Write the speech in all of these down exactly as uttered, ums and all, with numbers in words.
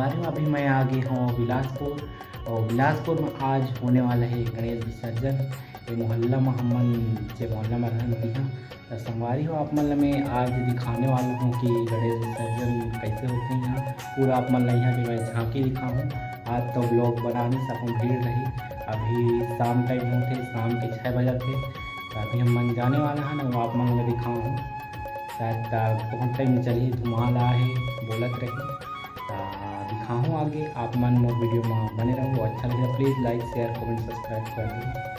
अरे, अभी मैं आ गे हँव बिलासपुर, अउ बिलासपुर म आज होने वाला हे गणेश विसर्जन। ये मोहल्ला म हमन जे मोहल्ला म रहन तिहाँ, त संगवारी हो, आप मन ल मैं आज दिखाने वाला हूँ कि गणेश विसर्जन कैसे होथे यहाँ। पूरा आप मन ल यहाँ के मैं झांकी दिखाहूँ। आज तो vlog बनाने से अपन भीड़ रही, अभी शाम time होथे, शाम के छः बजत हे। त अभी हमन जाने वाला हन, वो आप मन ल दिखाहूँ। शायद त बहुत time चलही, धुआं ला हे, बोलत रही। त दिखाहूँ आगे, आप मन मोर video म बने रहू। अच्छा लगे please like, share, comment, subscribe कर दो।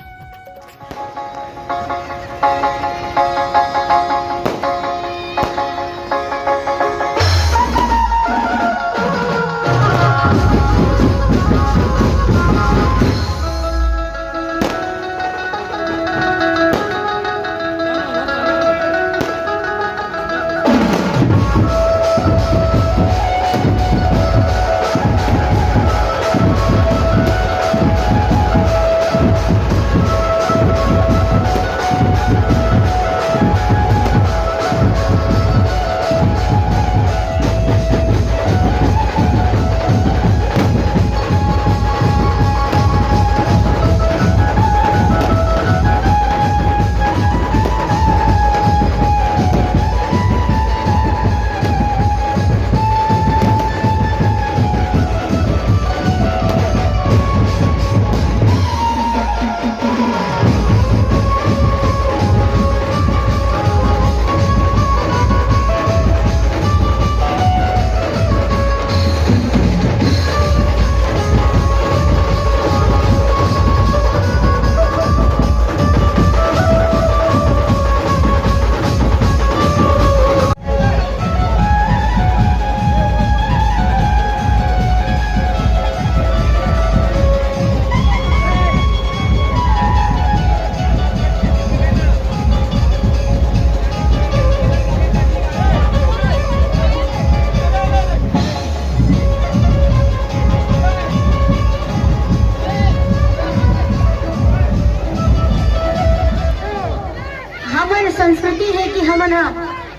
हमन संस्कृति हे कि हमन ह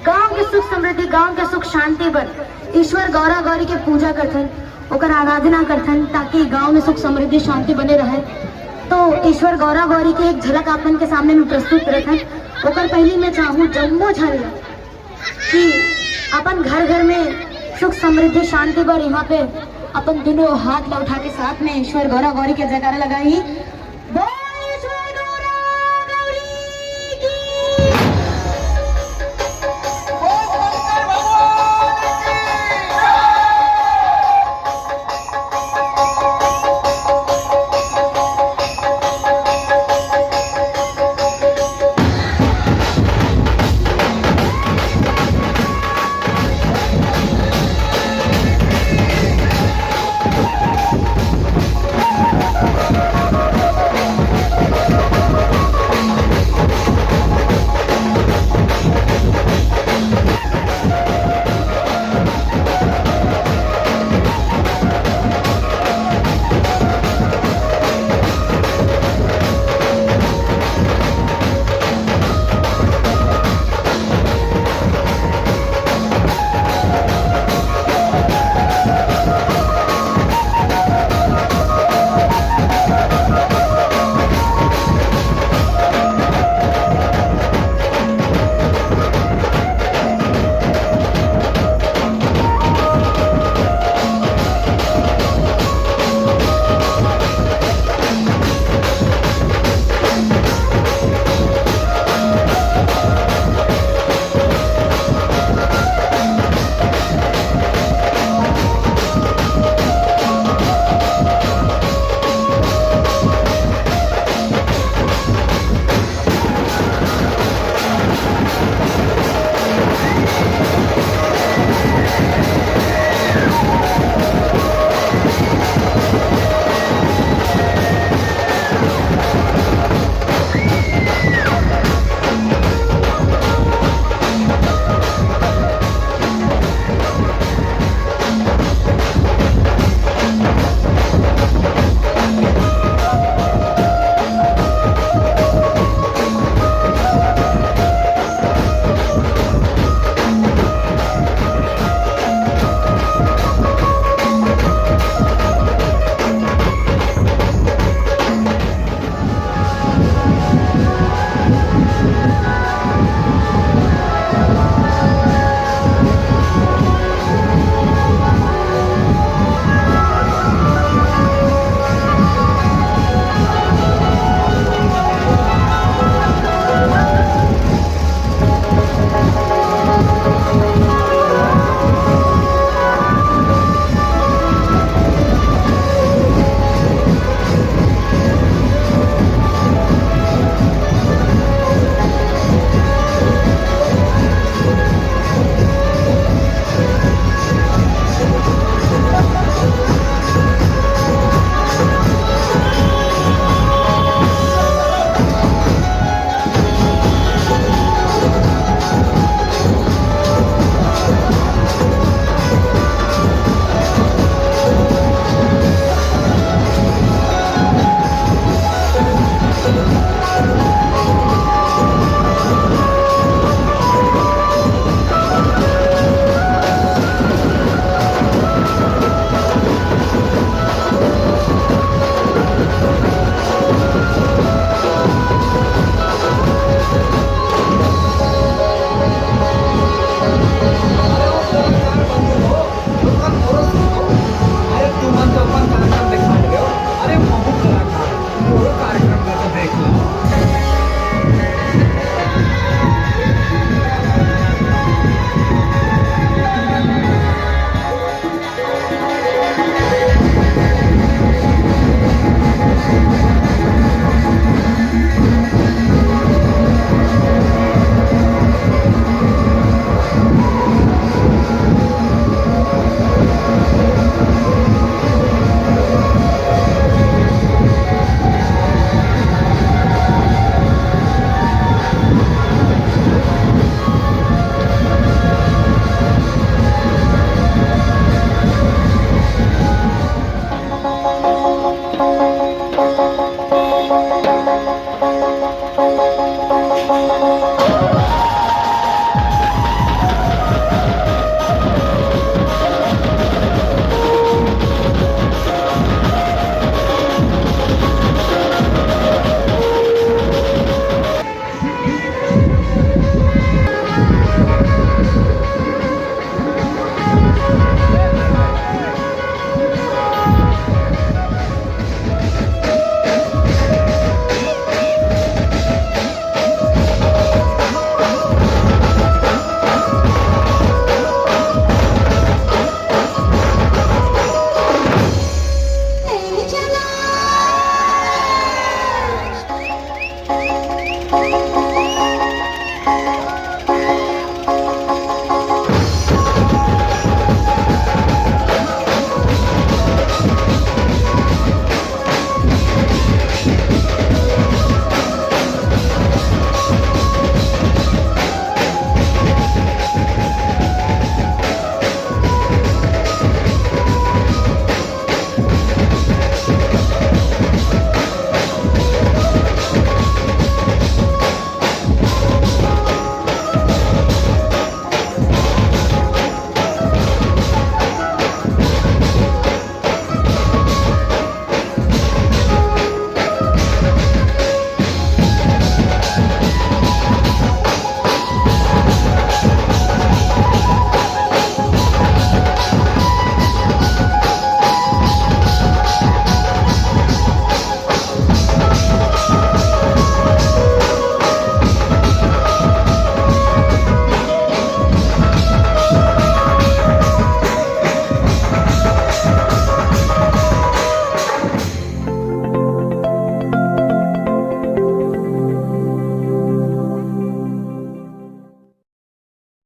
गांव के सुख समृद्धि, गांव के सुख शांति बर ईश्वर गौरा गौरी के पूजा करथन, ओकर आराधना करथन, ताकि गांव में सुख समृद्धि शांति बने रहे। तो ईश्वर गौरा गौरी के एक झलक आप मन के सामने में प्रस्तुत करत हन। ओकर पहली मैं चाहूँ जम्मो झन ल कि अपन घर घर में सुख समृद्धि शांति बर यहाँ पे अपन दोनों हाथ ला उठा के साथ में ईश्वर गौरा गौरी के जयकारा लगाही।